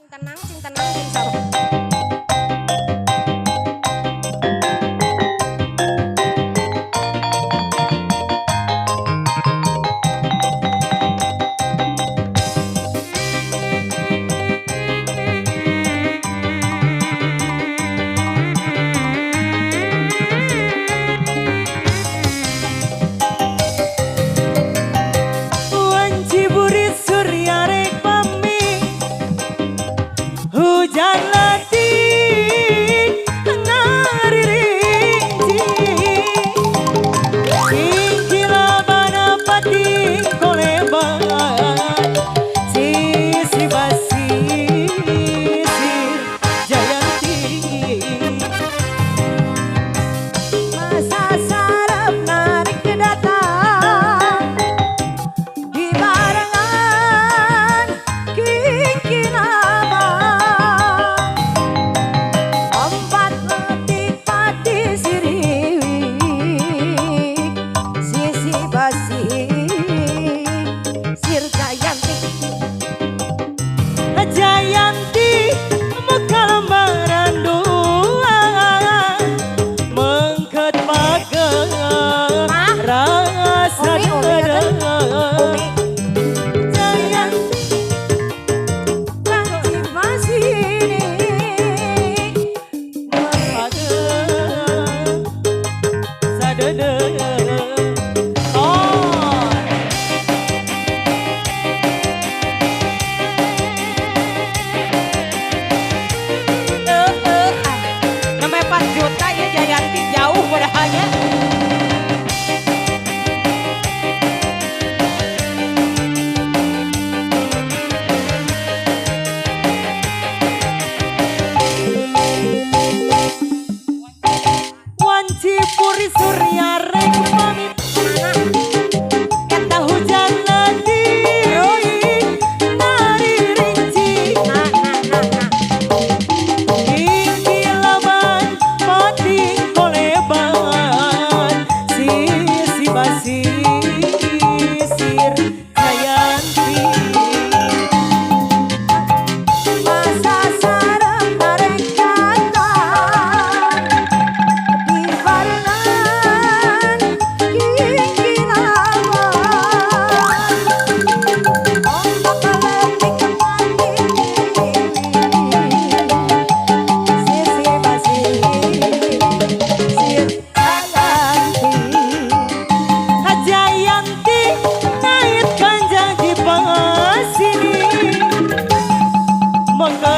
Tenang, sing tenang, sing sabar. Wanci burit surya rek pamit, hujan letih ngaririnci, Kingkila banapati koleban, sisi basisir Jayanti. Masa sarap narik datang di barengan kingkinaba, empat letik pati siriwik, sisi basi sir Jayanti. Jayanti mekal marandua, mengket pageng rasa Umi, Umi, dede. Umi. Jayanti Lanjut masini pageng sadede. Oh. Eh, ah. Namanya 4 juta ya Jayanti jauh padahalnya. Wanci puri surya rek pamit, kata hujan letih nari rinci, Nah, nah, nah, nah. Ingkilaban pati koleban, sisi basisir Jayanti. Masa sarap narik datang di barengan kingkinaba, ombak letik pati sisi basi sir Jayanti. Jayanti naik kanjang di pasini mengket